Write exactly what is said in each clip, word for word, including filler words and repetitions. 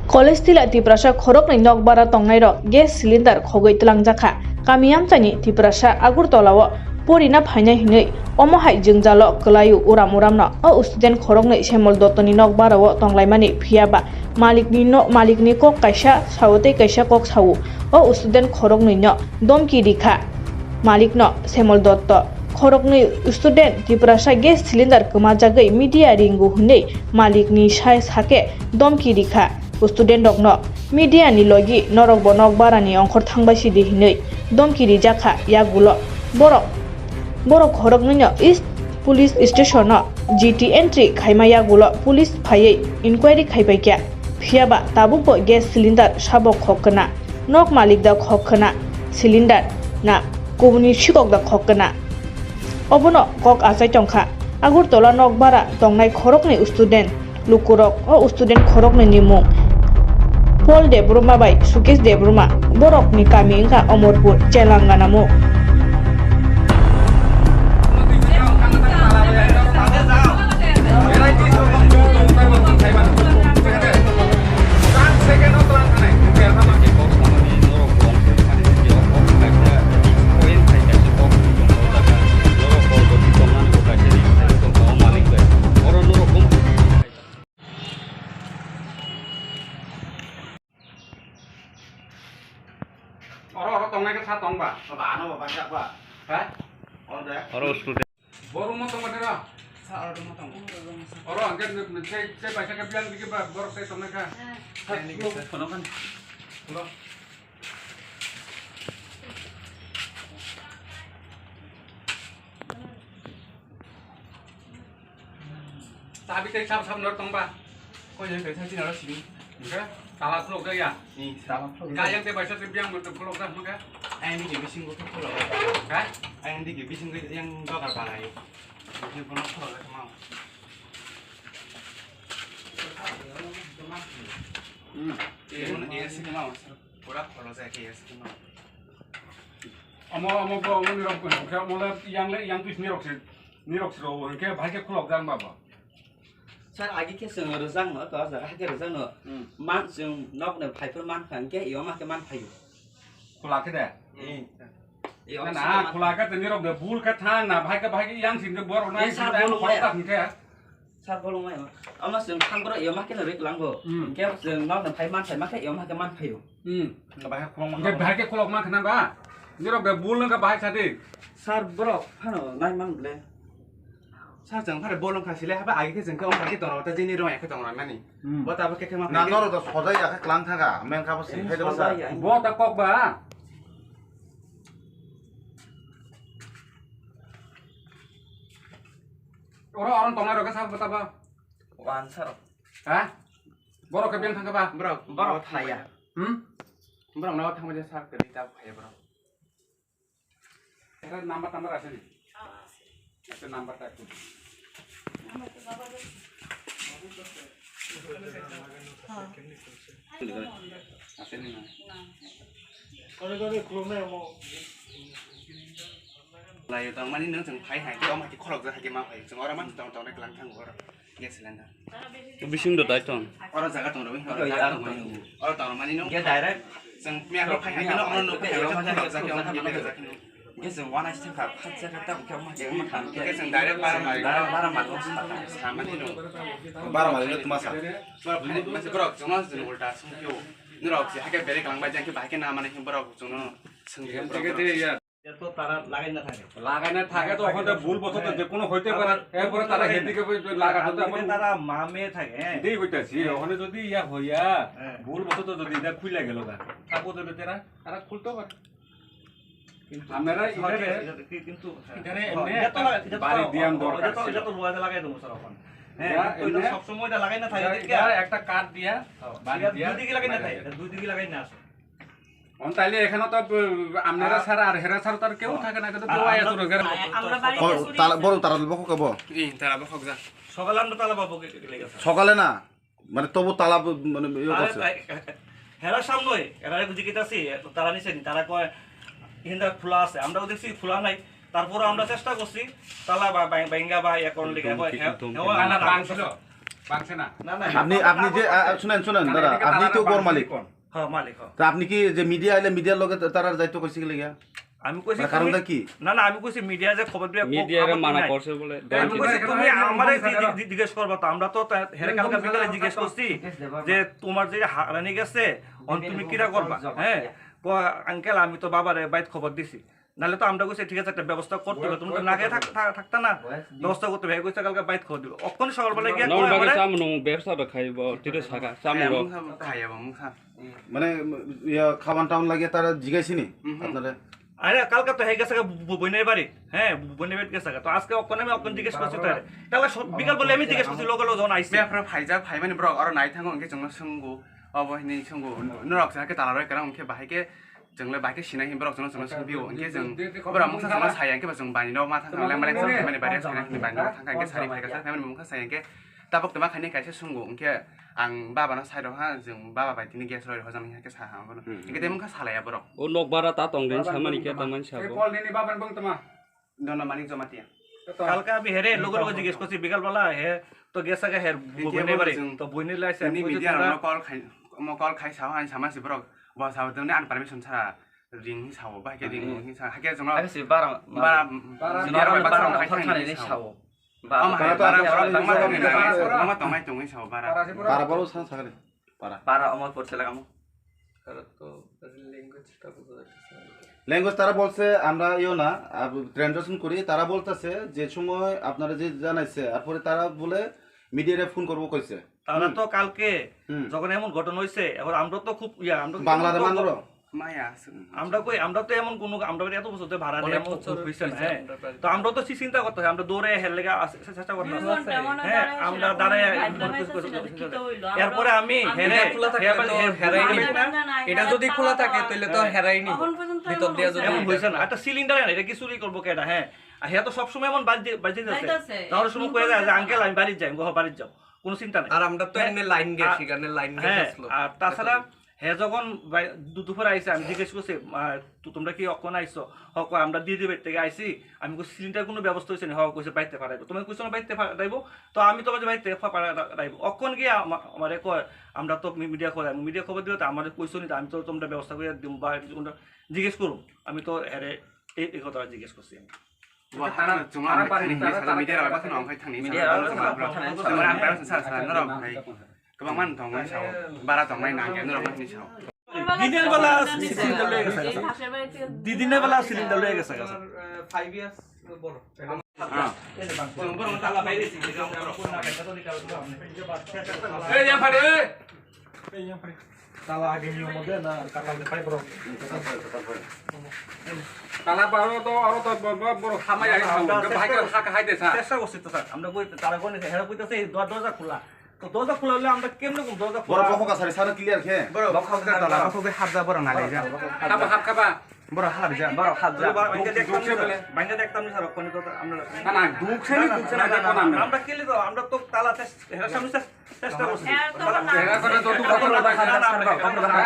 College tila Tiprasa khoroknwi nokbara tongnairok gas cylinder khogwi twlangjakha. Kami amchaini Tiprasa Agartala o porina phainai hinwi omo hai jwngjalo kwlaio uram uramno. O student khoroknwi Semol Dottoni nokbara o tonglaimani, phiyaba malikni no, malikni kok kaisa sao tei kaisa kok sao. O student khoroknwino domki rikha malikno Semol Dotto. Khoroknwi student Tiprasa gas cylinder kwmajagwi media ringo hwnwi malikni sai sake domki rikha. Student rokno media ni logi norokbo nokbarani ongkhor thangbai sidi hinwi domki rijakha yagulo. Borok, borok khoroknwino East Police Station o G T entry khaima yagulo police phaiwi inquiry khaibaikha. Phiyaba tabukbo gas cylinder sabo khok khna, nok malik da khok khna, cylinder na kubuni sikok da khok khna. Obono kok achai tongkha Agartala nokbara tongnai khoroknwi student. Lukurok o student khoroknwi ni mung Paul Debbarma bai Sukesh Debbarma, borokni kami wngkha Omorpur, Telangana mung. Oro, oro tongnai khe sa tong ba? Ba, ano ba, ba, ba. Ha? Oro de. Oro student. Bo room o tong ba dera? Sa, oro room o tong. Oro, ang khe, sei, sei bai sa khe biang digi ba, borok sei tongnai kha. Sa, sa, sa, sa, sa, sa, sa. Chabi tei sab sab nor tong ba? Koi jang kaisa chini aro sini. Hingke tala khulok jak ya? Ni tala khulok jak. Kayang tei baisa tei biyang motong khulok jak hingke? Ayang digi bising bo khulok jak. Ha? Ayang digi bising bo yang dogar banai. Bising bo khulok jak ma. Hmm. Yang mana dia sini ma? Pura khulok jak ya sini ma. Omo, omo, bo, omo nirok, hingke omo le yang le, yang tu nirok se, nirok se ro, hingke bahai ke khulok jak ba bo. Sir, agi khe chwng rwjakno, to o jaga hai khe rwjakno. Hmm. Man chwng nokni phaiphuru man kha, hwnkhe iyoma khe man phaio. Khula khe de? Hmm. Iyoma Na, se na, man khula khe tini rok de bul khe thang na, bahai khe, bahai khe yang sing khe borok na, Eh, sir, sing bol khula maya. Thang khe. Sir, bol maya. Ama chwng thang borok iyoma khe no rwk lang bo. Hmm. Hwnkhe chwng nokni phai man phai ma khe iyoma khe man phaio. Hmm. Bahai khulok ma Hwnkhe kha. Bahai khe khulok ma khna ba? Nirok de bul wngkha bahai sadi. Sir, borok phano nai man ble. Sir, chwng phare bol wngkha sile, haba agi khe chwng khe wngkha khe tongro, ta jini rong ya khe tongro nani. Hmm. Bo ta bo khe khe ma Na phai khe. Norok do sojai ya khe klang thaga, men kha bo sing Eh, khai do sojai sa. Ya. Bo ta kok ba? Oro, oro tongnai rok khe sa bo ta ba? Wan sir. Ha? Borok khe beng thang khe ba? Borok, borok thaya. Hmm? Borok no thang ba je sir khe ta phaya borok. Era number, number aseni? Aseni number ta ekku. Aseni na. Layo tong mani nung chwng phai hai, tong hai khorok jak hai ma phai. Chwng oro man tong tong klang thang oro. Gas cylinder. Bising do dai tong. Oro jaga tong rwi, oro jaga tong rwi. Oro tong mani no. Ge direct. Chwng miya rok phai hai no, ono no phai hai, oro jaga tong rwi. Ge chwng wana sithang kha, phat jaga ta bukhe ma ge ma kha. Ge chwng direct bara mari. Bara, bara mari. Samani no. Bara mari no tuma sa. Bara phai, masi borok chwng no chwng ulta sung kyo. Nirok si hake bere klang bai jang ki bai ke na mane borok chwng no sung kyo. Jege de ya. এটা তো তারা লাগাই না থাকে। লাগাই না থাকে তো ওখানে ভুল বশত যে কোনো হইতে পারে, এরপরে তারা আর হেদিকে ওই যে লাগাতে তো এখন তারা মামে থাকে, হ্যাঁ। এটাই হইতাছি, হ্যাঁ। ওখানে যদি ইয়া হইয়া হ্যাঁ। ভুল বশত যদি এটা খুলে গেল গা, থাকো তো এটা তারা, তারা খুলতেও পারে। কিন্তু আপনারা এটা এটারে, কি-, কিন্তু, হ্যাঁ। এটারে হ্যাঁ, এমনি এটা তো একটা লাগা-, এটা তো বাড়ি দিয়াম দরকার এটা তো, ছিল। এটা তো রুয়াতে লাগাই দেবো স্যার ওখানে। হ্যাঁ, এটা কিন্তু এটা এমনি সবসময় এটা লাগাই না থাকে, এটা, এটা কি আর? এটা একটা কাঠ দিয়া হ্যাঁ, বাড়ি এটা দিয়া দুই দিকে লাগাই না থাকে, লাগাই এটা দুই দিকে লাগাই না আসলে। অন তাইলে এখানে তো, আহ, আপনারা ছাড়া আর হেরা ছাড়া তো আর কেউ থাকে না, কিন্তু কেউ আয়া তো রোগের। আমরা বাড়িতে ও, চুরি তালা, আছে। বড় তালা বকো কে বো? ই, তালা বকো যা। সকালে আমরা তালা পাবো কে, কে, কে লেগেছে। সকালে না? মানে তবু তালা ব-, মানে ইয়ে তাহলে করছে? তাই, হেরা সামনে, এরা বুঝি গেছে, তারা নিচে নি, তারা কয়, হিন্দা খোলা আছে। আমরাও দেখছি খোলা নাই। তারপরে আমরা চেষ্টা করছি, তালা বা, বা, বাইঙ্গা বা ইয়ে করুন লিখে, কিন্তু, কয়, কিন্তু, হ্যাঁ, কিন্তু, হ্যাঁ, না, না, আমরা ভাঙছিল। আপনি, আপনি যে, আ, আ, শুনেন, শুনেন, দাদা, আপনি তো ঘর মালিক। হ্যাঁ, মালিক, হ্যাঁ। তা আপনি কি যে মিডিয়া আইলে মিডিয়ার লগে তা-, তারা যাইতো কইছে কি লাগিয়া? আমি কইছি মানে, কারণটা তুমি কি? না, না, আমি কইছি মিডিয়া যে খবর দিয়া মিডিয়ারে মানা করছে বলে। আমি কইছি, "তুমি আমারে জি-, জি-, জি-, জিজ্ঞেস করবা তো, আমরা তো তা-, হেরে কালকে বিকালে জিজ্ঞেস করছি যে তোমার যে হারানি গেছে, অন তুমি কিরা করবা?" হ্যাঁ, কয়, "আঙ্কেল, আমি তো বাবারে বাইত খবর দিছি।" নাহলে তো আমরা কইছি, "ঠিক আছে, একটা ব্যবস্থা করতে হবে, তুমি তো না খেয়ে থাক-, থাক-, থাকতা না, ব্যবস্থা করতে হবে।" কইছে, "কালকে বাইত খবর দিবে।" অখন সকালবেলা গিয়া কয় আমারে, চামড়া খাইব, টিরে শাখা, চামড়া। খাইব, মুখা। মানে, ইয়া, খাওয়ান টাউন লাগিয়ে তারা জিগাইছিনি আপনারা? আরে, কালকে তো হয়ে গেছে গা বু-, বইনের বাড়ি। হ্যাঁ, বু-, বইনের বাড়ি গেছে গা। তো আজকে ওখানে আমি ওখানে জিজ্ঞেস করছি তো। কালকে সব বিকাল বলে আমি জিজ্ঞেস করছি, লোকাল জন আইছে। বেফরা ফাইজা, ফাইমানি ব্রক, আরো নাই থাকো, ওকে চুমনা সঙ্গু। অবহিনী সঙ্গু, নরক সাকে তালা রয়, কারণ ওকে বাহিকে, জংলে বাহিকে সিনাই হিম ব্রক, চুমনা চুমনা সঙ্গু, ওকে জং, ব্রক মুখা চুমনা সায়া, ওকে বা জং বানি, নরক মাথা, জংলে মানে, সামনে বাড়ি, সামনে বানি, নরক থাকা, ওকে সারি ফাইকা, সামনে মুখা সায়া, ওকে Tabok tama khaini kaisa sungo, hwnkhe ang baba no sai rw ha, chwng baba bai tini gas rw rw jani hwnkhe sa ha bono. Hmm. Hwnkhe tei mungkha salai ya borok. O nok bara ta tong den samani khe tamani sabo. Pol nini baba bong tama. Dono manik joma tiya. Kalka abi here logo logo jiges kosi bigal bala he to gas aga her buine bari to buine lai sa. Tini media rok no call khai, mo call khai sao han sama si borok. Bo sao tini an permission sa ring sao ba ke ring sa ha ke jong. Abi si bara bara bara bara khai sao. Bara. Tara to bara tongmani tongmani sao bara. Bara bolo san sagale. Bara. Bara Omorpur se lagamo. Language tara bolse amra iyo na, translation kori, tara boltase je somoy apnara je janaise, arpore tara bole media re phone korbo koise. তারা তো কালকে যখন এমন ঘটনা হইছে, এখন আমরা তো খুব ইয়া, আমরা তো বাংলার মানুষ। মায়া আছে। আমরা কই, আমরা তো এমন কোনো, আমরা বাড়ি এত বছর ধরে ভাড়া নিয়ে এমন হইছে না, হ্যাঁ। তো আমরা তো সি চিন্তা করতে হয়, আমরা দৌড়ে হের লেগে আসে, সে চেষ্টা করতে হয়। হ্যাঁ, আমরা দাঁড়ায় এরপরে আমি হেরে, হেরাই নিব। এটা যদি খোলা থাকে, তাহলে তো হেরাই নিব। ভিতর দিয়ে যদি এমন হইছে না, একটা সিলিন্ডার এনে, এটা কি চুরি করবো কেটা, হ্যাঁ। আর হ্যাঁ তো সবসময় এমন বাড়িতে, বাড়িতে যাচ্ছে। যাওয়ার সময় কয়ে যায় যে, "আঙ্কেল, আমি বাড়িতে যাই।" আমি কই, "হ, বাড়িতে যাও।" কোনো চিন্তা নাই। আর আমরা তো এমনি লাইন গেছি, আর, এখানে লাইন গেছে হ্যাঁ, আসলো। আর তাছাড়া হে যখন বাই-, দু-, দুপুরে আইছে, আমি জিজ্ঞেস করছি, "আহ, তো তোমরা কি অখন আইছো?" হ কয়, "আমরা দিদি বাড়ি থেকে আইছি।" আমি কই, "সিলিন্ডার কোনো ব্যবস্থা হয়েছে না?" হ কইছে, "বাইতে পাঠাইবো।" তুমি কইছো না বাইতে পাঠাইবো? তো আমি তো কইছি বাইতে পা-, পাঠাইবো। অখন গিয়ে আমা-, আমারে কয়, "আমরা তো মি-, মিডিয়া খবর, আমি মিডিয়া খবর দিও, তো আমারে কইছো নি, তো আমি তো তোমরা ব্যবস্থা করে দিম বা তোমরা জিজ্ঞেস করুন।" আমি তো হেরে এই, এই কথাটা জিজ্ঞেস করছি আমি। Bo hana chuma ang thani hinwi sala media rok bakhano ang khai thani media rok bakhano ang khai thani. Chuma ang parents sa sa norok khai. Kwbangma tongmani sao, bara tongmani nangya norok hinwi sao. Didin bala siling daloi gasa gasa. Didin bala siling daloi gasa gasa. Five years boro. Ah. Chuma borok tala bai risi. Ei yang phari. Ei yang phari. Tala age niyo mode na katal de pai bro. Tala baro to aro to bo, bo, boro hama ya. Bahai ke hak hai de sa. চেষ্টা করছি তো স্যার, আমরা কই তারা কোন হেরা কইতাছে এই দর-, দরজা খোলা। তো দরজা খোলা হলে আমরা কেমনে কোন দরজা খোলা? বড় বকো কাছারে সারা ক্লিয়ার খে। বড় বকো কাছারে দলা বকো কে হাত দা বড় না লে যা। Haba hab kaba. বড় হাত যা, বড় হাত যা। বাইরে দেখতাম না স্যার, বাইরে দেখতাম না স্যার, ওখানে তো আমরা না, না, দুঃখ সে নি, দুঃখ সে না, না, না, না, না, না। আমরা কেলে তো, আমরা তো তালা চেষ্টা, হেরা সামনে চেষ্টা চেষ্টা করছি। এরা তো না এরা করে যত কথা বলে, না, না, না, না, না, না,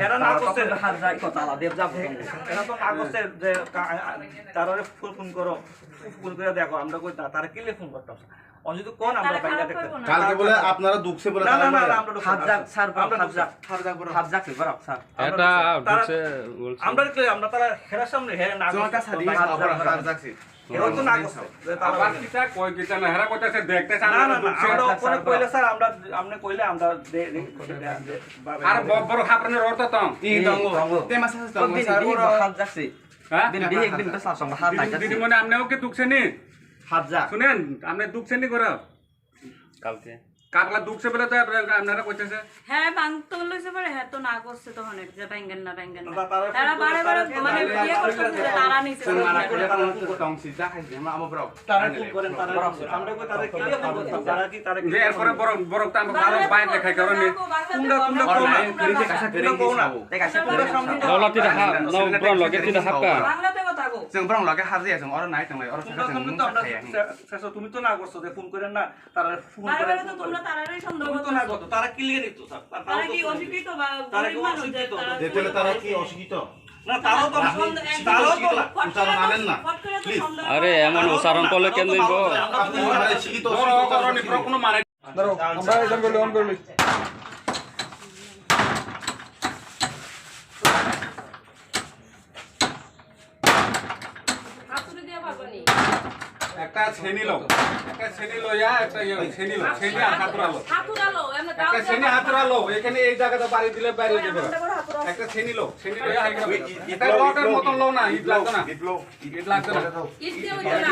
এরা না করছে। হাত যায়, কথা আলাদা, যা বলুন। এরা তো না করছে যে কা-, আ-, আ-, তারারে ফো-, ফোন করো, ফোন করে দেখো, আমরা কই না, তারা কিলে ফোন করতাম। অন যদি কোন আমরা তারা বাইরে খারাপ দেখতাম। করবো না। কালকে বলে আপনারা দুঃখে বলে না, না, তারা না, বলে না, আমরা হাত যাক, স্যার, বড় আমরা হাত দুঃখে। যাক। হাত যাক, বড় হাত যাক, বড় স্যার। এটা আমরা দুঃখে বলছে। আমরা কি, আমরা তারা হেরার সামনে, হেরা না জনতা করছে। সাথী হাত যাক, বড় হাত যাক। এরা তো না করছে। আবার কিতা কয় কিতা না, হেরা কইতাছে দেখতে চান না, না, না, না, দুঃখে। আমরা ওখানে কইলে স্যার, আমরা, আপনি কইলে আমরা দে-, দে-, দে-, দে-, আর ব-, বড় হাবরনের অর্থ তো। ই দঙ্গো। দঙ্গো। তে মাসে তো দঙ্গো, দিন, স্যার, দিন, বড় হাত যাচ্ছে। হ্যাঁ? দিন, দিন, একদিন তো শাসন হাত দিন, যাচ্ছে। দিদিমণি, আপনিও কি দুঃখে নি? হাত যাক। শুনেন, আপনি দুঃখে নি করে? কালকে। কাকলা দুঃখে বলে তো আপনারা, আপনারা কইতেছে। হ্যাঁ, ভাঙ তো লইছে পরে, হ্যাঁ, তো না করছে তখন এক যে ভাঙ্গেন না, ভাঙ্গেন না। তারা বারে বারে মানে বিয়ে করতেছে যে তারা নিচে। তারা ফোন করেন, তারা নিচে। আমরা কই তারা কি, তারা কি? এরপরে বড়, বড় তো আমরা ভালো বাইরে দেখাই কারণে। তোমরা, তোমরা কও না। তোমরা কও না। তোমরা সামনে যাও। Nola tida ha, no, bro, loge tida ha ka. বাংলাতে কথা কও। जों bro loge har jaya, जों oro nai tonglai, oro তোমরা, তোমরা তো আমরা শেষ, শেষ, তুমি তো না করছো যে ফোন করেন না। তারা ফোন বারে করে বারে তো ফোন করে। তোমরা তারারই সন্দেহ তুমি তো না করছো। করতো, তারা কি লিখে নিত, স্যার? তারা তারা কি কি অশিক্ষিত? অশিক্ষিত বা তারা কি গরিব মানুষ যে অশিক্ষিত? তারা দেখলে তারা কি অশিক্ষিত? না, তারাও তো না, না, সন্দেহ, তারাও তো না। ফট করে উচ্চারণ তো, আনেন না, ফট করে তো please। সন্দেহ আরে, করে না। এমন উচ্চারণ করলে কেন হইব? আমরা তো আপনি মানে শিক্ষিত, বড় অশিক্ষিত, বড় অশিক্ষিত। প্রশ্ন মানে দাঁড়াও, আমরা এজন করলে, অন করলে। একটা ছেনি লো, একটা ছেনি লো, ইয়া, একটা ইয়া, ছেনি লো, ছেনি আর হাতুড়া লো। হাতুড়া লো, এমনি একটা ছেনি হাতুড়া লো, এখানে এই জায়গাটা বাড়ি দিলে বাইরে যাবে। একটা ছেনি লো, ছেনি লো, ইয়া, একটা রডের মতন লো না, ইট লাগতো না। ইট লাগতো না। ইট দিয়ে হইতো না।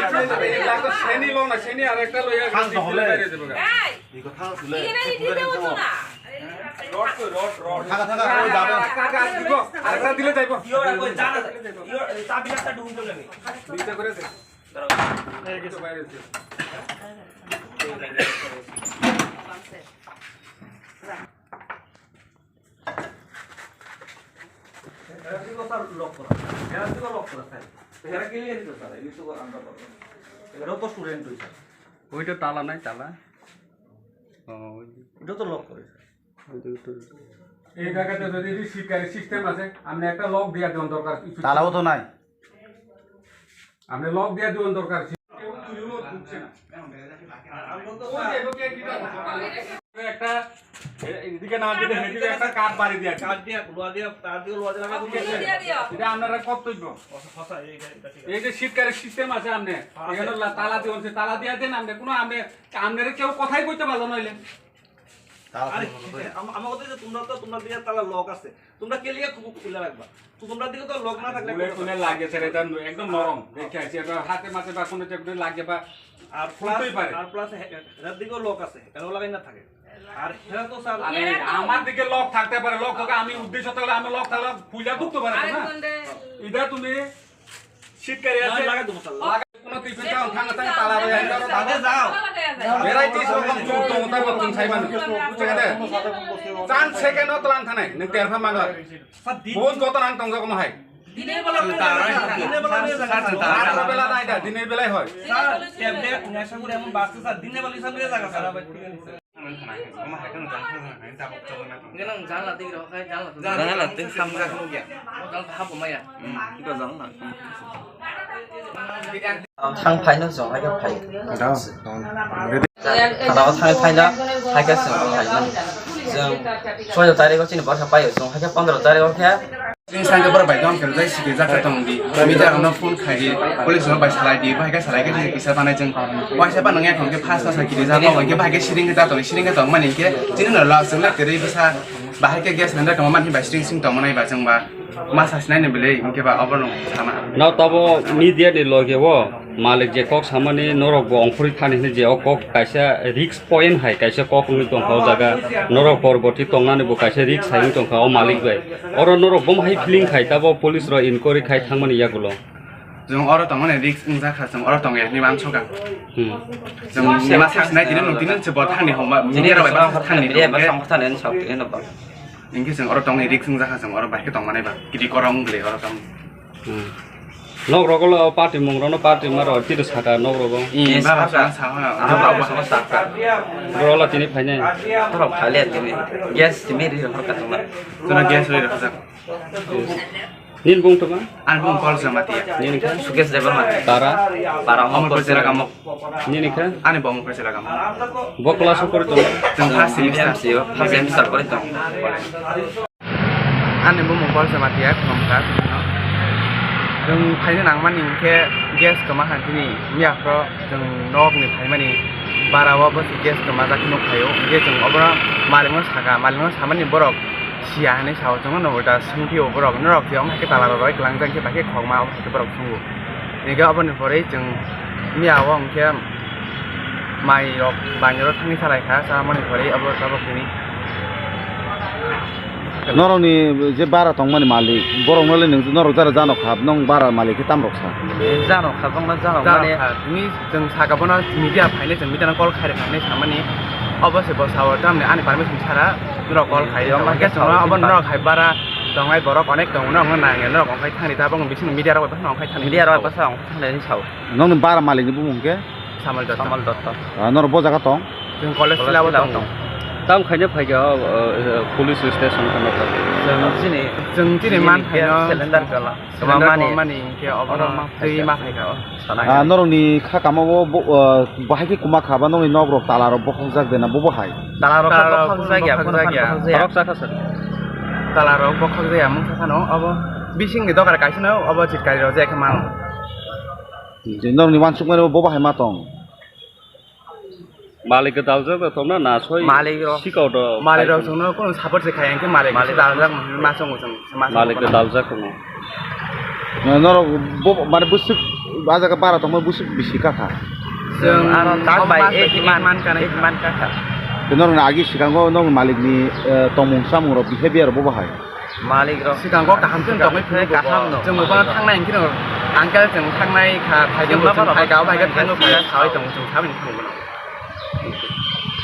ইট লাগতো, ছেনি লো না, ছেনি আর একটা লো, ইয়া, বাইরে যাবে। এই! এই কথা শুনে এখানে ইট দিতে হতো না। রড কই, রড, রড। থাকা, থাকা, ওই দাদা। আরেকটা, আরেকটা দিব, আরেকটা দিলে যাইবো। ইয়ো, ওই জানা, ইয়ো, এই চাবি একটা ঢুকতে লাগে। দিতে করে দে। দাঁড়াও। এই গেছে বাইরে দে। এরা কি কথা লক করা? এরা কি লক করা, স্যার? এরা কি লিখে দিত, স্যার? এই তো আমরা বলবো। এরাও তো স্টুডেন্ট হইছে। ওইটা তালা নাই, তালা। ও, ওই যে। এটা তো লক করে, স্যার। এই জায়গাতে যদি শিকারি সিস্টেম আছে, আপনি একটা লক দিয়া দেওয়ার দরকার। তালাও তো নাই। আপনি লক দিয়া দেওয়ার দরকার। একটা, এদিকে না দিলে, এদিকে একটা কাঠ বাড়ি দিয়া। কাঠ দিয়া, লোহা দিয়া, তার দিয়ে লোহা দিয়ে লাগাই দিলে। এটা আপনারা কর্তব্য। এই যে শিকারি সিস্টেম আছে, আপনি এখানে তালা দিয়ে, তালা দিয়া দেন, আপনি কোনো, আপনি, আপনারা কেউ কথাই কইতে পারলো না হইলে। তালা আরে, তো বন্ধ করে। আম-, আমার কথা যে তোমরা তো, তোমরা দিয়ে তালা লক আছে, তোমরা কে লিয়ে খুব খুলে রাখবা। তো তোমরা দিকে তো লক না থাকলে খুলে খুলে লাগে, স্যার, এটা একদম নরম। দেখে আছি, এটা হাতে মাঝে বা কোনো যে কোনো লাগে বা আর প্লাস, খুলতেই পারে। আর প্লাস হে-, এটার দিকেও লক আছে, এটাও লাগাই না থাকে। আর হেরা তো স্যার আরে, আমার দিকে লক থাকতে পারে, লক থাকে, আমি উদ্দেশ্য থাকলে, আমি লক থাকলে খুলে ঢুকতে পারে না। এটা তুমি শীতকালে আছে। লাগাই দেবো, স্যার। কোনো টিফিন খাও, ঠান্ডা থাকে, তালা রয়ে আছে। তাতে যাও। ভ্যারাইটিস রকম চুপ তো ওটা মতন চাই মানুষ। ঠিক আছে? চান সেকেন্ড তো লান থানায়, নে তেরফা মাগলা। স্যার, দিন বহুত কত নাম টংজা কোনো হাই। দিনের বেলা, দিনের বেলা নিয়ে যাবে, স্যার। রাত্রে বেলা না, এটা দিনের বেলাই হয়। স্যার, ট্যাবলেট, নেশা করে এমন বাড়ছে, স্যার, দিনের বেলা সব নিয়ে যাবে, sir. Ganang janla tigre hokai, janla tigre. Janla tigre samjak nugya. Janla hapo maya. Hmm, ito janla. Thang phaino jong hai phai. Thang phaino hai khe jong phai. Jong soyo tarikh o chini borsa paio jong hai khe pondro tarikh o khe. Chini sangkhe borok bai tong khe jai sikhe jaka tong di. Media rokno phone khai di. Police rok bai salai di. Bai khe salai khe chini kisa banai chwng. Waisa ba nang yakhon khe phas phas kiri ja tong khe bai khe siring khe ja tong siring khe tong mani khe chini no last chwng le kwrwi bwsa bahai khe gas cylinder tong mani bai siring sing tong mani ba chwng ba ma sa sinai ni bwlwi hwnkhe ba obo no sama. No tabo media ni loge o malik je kok samani norok bo ongkhorwi thani hwnwi je o kok kaisa risk point hai kaisa kok wngwi tongkha o jaga, norok porborti tongnani bo kaisa risk hai wngwi tongkha o malik bai. Oro norok bomo hai feeling khai tabo police rok inquiry khai thangmani yagulo. Jong oro tongmani risk wngjakha, jong oro tongya hinwi uansukha. Hmm. Jong nima sak sinai tini nung tini se bo thangni homa media rok bai thangni homa. Hingke jong oro tongni risk wngjakha, jong oro bai khe tongmani ba kiri korong bwlwi oro tong. Hmm. Nok rogo lo party mung rono party ma ro tiro saka nok rogo. Ih, ba ba sa ha. Abo abo sa saka. Bro la tini phainai. Bro phale tini. Gas timi ri hor ka tongma. Tuna gas ri hor ka. Nini bung tuma? Ani bung Paul Jamatia. Nini kha? Sukesh Debbarma. Para? Para Omor Omor Paul Paul Cheragamok. Nini kha? Ani bo Omor Paul Cheragamok. Bo class o pori tongo? Jeng first semester. First semester pori tongo. Ani bumung Paul Jamatia, Khumkha. Jeng phaina nangmani hingke gas koma hantini miya phro jeng nok ni phaimani bara o bo gas koma jak nuk phaio. Hingke jeng oboro maling no saka, maling no samani borok siya hinui sao, chwngno no ulta swngphio borok, norok se omo hai khe tala rok roi kwlangjak khe bai khe khokma omo hai khe borok swngbo. Hingkhe oboni pore chwng miya o hwnkhe mai rok bainero thangwi salai kha, chamani pore obo tabok hwnwi. Norokni je bara tongmani malik, borokno le nwng norok jara jano kha, nwng bara malik khe tamrok sa? Jano kha, bangma jano mani. Jano kha, tini Chwng saka bono media phainai, chwng media no call khairokha hinui samani, obo se bo sao tamni ani permission sara norok call khai. Hingke chwngno obo norok hai bara tongnai borok onek tongo, norok no nangya, norok ongkhai thangri ta, bongni bising media rok bai phano ongkhai thangri. Media rok bai phano ongkhai thangri hinui sao. Nokni bara malik ni bumung khe? Samal Dotto. Samal Dotto. Ah, norok bo jaga tong? Chwng college tila o tong. Tam khaina phaikha o, o, police station kheno thang. Chwng chini, chwng chini chini man khe phaino cylinder kala. Cylinder mani, mani hwnkhe obono ma twi phaikha. Ma phaikha. Sana Ah, khe. Norokni kha kama o bo, o, bahai khe kwma kha ba nokni nok rok tala rok bokhok jak de na bobo hai? Tala rok khe bokhok jak ya, bokhok jak ya. Khorok cha kha sir. Tala rok bokhok jak ya mungsa phano obo bising ni dogar kaisa no obo chitkari rok je khe mano. Norokni wansuk mani bobo hai ma tong? Malik rok daljak da tongna na soi malik rok sikao do malik rok songno kono support se khaya hwnkhe malik malik se daljak ma chongo chong ma chongo malik rok daljak tongo. Norok bo mane bwswk a jaga bara tongma bwswk bisi kakha. Chwng aro tak bai ek man man kana ek man kakha. Norok agi sikango norok malik ni eh, tongmung samung rok behavior bo bahai. Malik rok. Sikango kaham khe tongwi phunuk kaham no. Chwng bo thangnai hwnkhe no, uncle chwng thangnai kha, phaikhe bo chwng phaikha, o phaikhe thangwi phaikha, sawi tongo chwng sawi tongo.